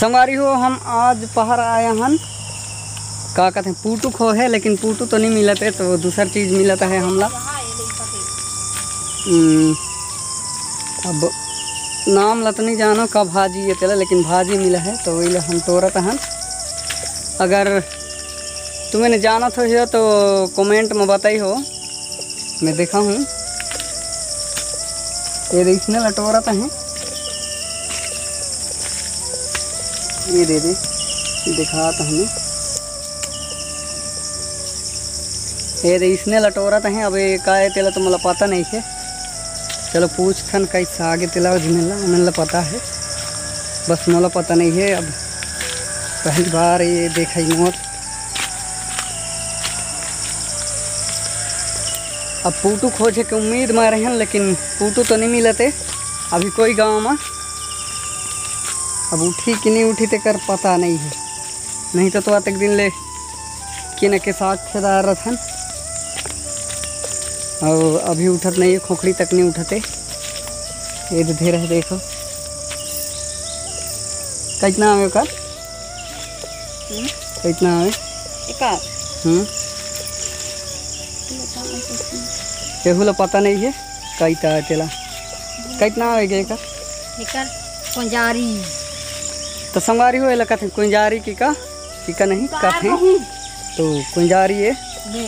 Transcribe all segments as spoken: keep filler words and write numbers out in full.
संगवारी हो, हम आज पहाड़ आए हन, का कहते हैं, पूटू खोहे, लेकिन पूटू तो नहीं मिलत है, तो दूसर चीज मिलत है हमला। हम्म, अब नाम ला तो नहीं जानो का भाजी ये तेला, लेकिन भाजी मिला है, तो वही ला हम टोरत हन। अगर तुमन जानत हो तो कमेंट में बताई हो। मैं देखा हूँ, ये दे इसने लटोरत है। ये दे दे, दिखात हूँ। ये दे इसने लटोरत है। अब ये का है तेला तो मोला पता नहीं है। चलो पूछथन कैसा आगे तेला, जिनला उनला पता है, बस मोला पता नहीं है। अब पहली बार ये देखा ही मोर। अब पूटू खोजे के उम्मीद में रहन, लेकिन पूटू तो नहीं मिलते अभी कोई गांव में। अब उठी कि नहीं उठी तेकर पता नहीं है, नहीं तो, तो अतेक दिन ले के न के साग खेदार रथन। और अभी उठत नहीं है, खोखड़ी तक नहीं उठते। ये तो ढेर है, देखो कितना आवे ओकर। हम्म। कितना आवे? एका। हम्म। केहू ला पता नहीं है, कई ता तेला। कितना आवे गे एकर? एकर कुंजारी। तो संगवारी हो, एला कथे कुंजारी की का, की का नहीं कुंजार कथे। नहीं। तो कुंजारी है। ये।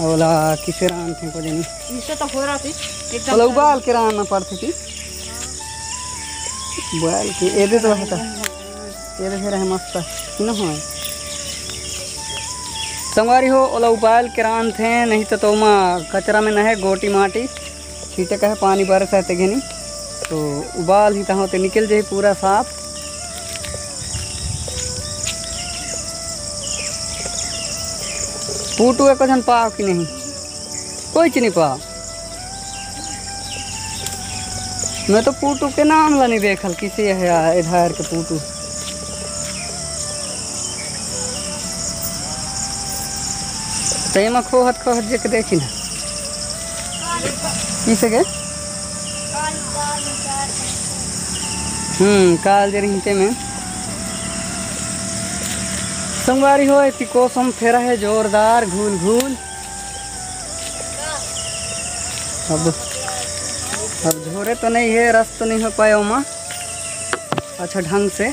ओला किसे रांधथे को जनी। इसे तो हो रहा थी। एकदम ओला उबाल के रांधना पड़ती थी। बोल के, ये दे तो है तो। ये दे फिर है मस्त। न हो। संगवारी हो, ओला उबाल के रांधथे, नहीं तो, तो ओमा कचरा में न है, गोटी माटी छीटे का है, पानी बरस है ते घनी। तो उबाल ही तहाँ ते निकल जाए पूरा साफ। पूटू एको झन पाव कि नहीं? कोई चीज नहीं पाव। मैं तो पूटू के नाम ला नहीं देखल, किसी है आ, इधर के पूटू। तैमा खोहत खोहत जे के देखी ना। किसे के? हम्म, काल जे रही ते में। संगवारी हो, एती कोसम फेरा है जोरदार, घूल घूल। अब, अब झोरे तो नहीं है, रस तो नहीं हो पाए ओमा अच्छा ढंग से।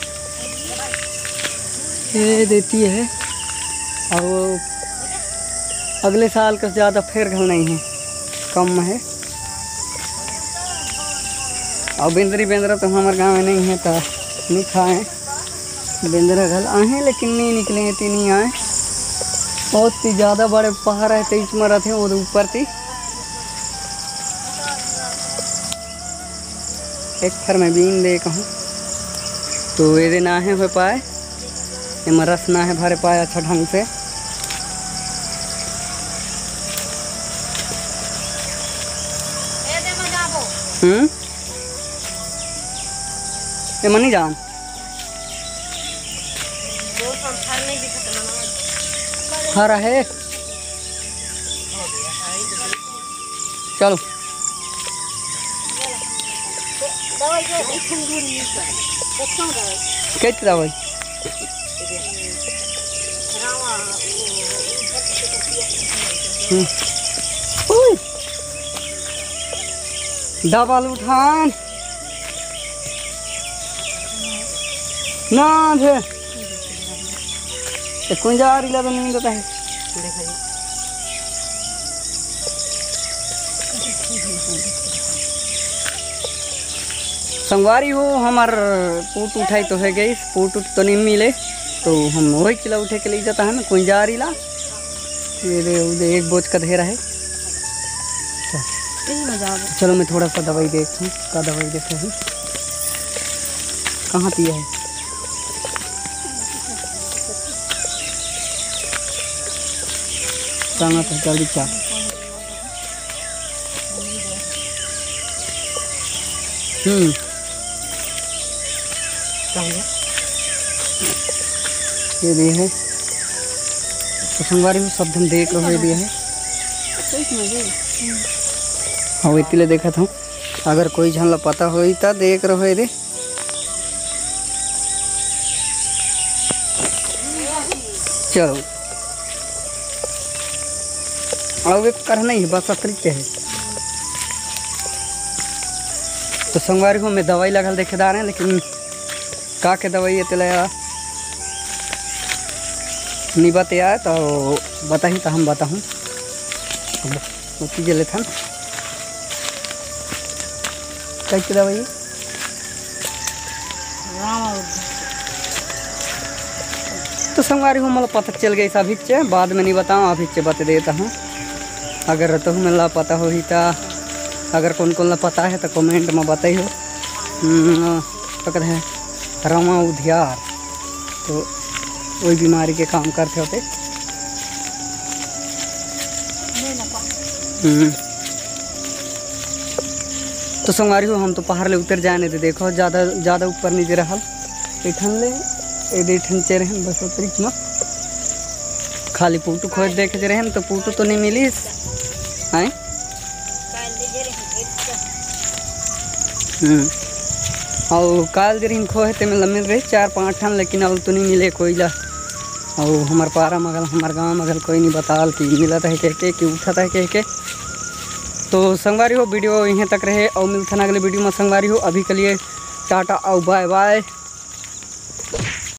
ये देती है, और अगले साल का ज़्यादा फेर घल नहीं है, कम है। और बेंदरी बेंदरा तो हमारे गांव में नहीं है, तो नहीं खाए। बेंदरा घल आहे, लेकिन नहीं निकले, ते नहीं आए। बहुत ही ज़्यादा बड़े पहाड़ है, तेईस में रहते हैं, वो ऊपर थी। एक फर में बीन दे कहूँ, तो ये दे ना है हो पाए, एमा रस ना है भरे पाए अच्छा ढंग से। हम्म, एमा नहीं जान। हरा है। चलो। कैसे दवाई? हम्म। उई। डबल उठान। ना थे। ये कुंजारी ला तो नींद है। संगवारी हो, हमार पूट उठाई तो है गई, पूट उठ तो नहीं मिले, तो हम वही किला उठे के ले जाता है ना कुंजारी ला। ये दे, वो दे, एक बोझ का ढेर है। चल। यही मजा आ गया। चलो, मैं थोड़ा सा दवाई देखता हूँ, का दवाई देखा है, कहाँ पिया है। टांगा था, जल्दी चाल। हम्म। ये दे है। तो संगवारी हो, सब धन देख रहे हो, ये दे है। हाँ, वो इतने देखा था। अगर कोई झन ला पता होई, त देख रहे हो, ये दे। चलो, अउ एक कर नहीं हे, बस अतरी के हे। तो संगवारी हो, मैं दवाई लगल देखे दार हे, लेकिन का के दवाई हे तेला यार नी बताय, तो बताही तो हम बताहूँ। ओती जे लेथन। कइसे दवाई? तो संगवारी हो, मोला पता चल गइस अभीच, बाद में नी बताओं, अभीच बता देता हूँ। अगर तुहू मन ला पता होही त, अगर कोन कोन ला पता हे त comment में बताइहो। हम्म, पकड़ है रवा उधियार, तो वही बीमारी के काम करथे होते। हम्म। तो संगवारी हो, हम तो पहाड़ ले उतर जाने दे, देखो, ज्यादा, ज्यादा ऊपर नहीं दे रहल। ए ठन ले, ए दे ठन चेर हन बस ओतरीच म। खाली पुटू खोज देखे जे रहन, तो पुटू तो नहीं मिलिस। हैं? हम्म। अउ काल दे रहिन खोहे, ते में ल मिल रही चार पाँच ठन, लेकिन अउ तो नहीं मिले कोई ला। अउ हमर पारा मगल, हमर गांव मगल कोई नहीं बताल कि मिलत हे कह के, कि उठत हे कह के। तो संगवारी हो, video इहें तक रहे, अउ मिलथन अगले video में संगवारी हो। अभी के लिए टाटा अउ bye bye।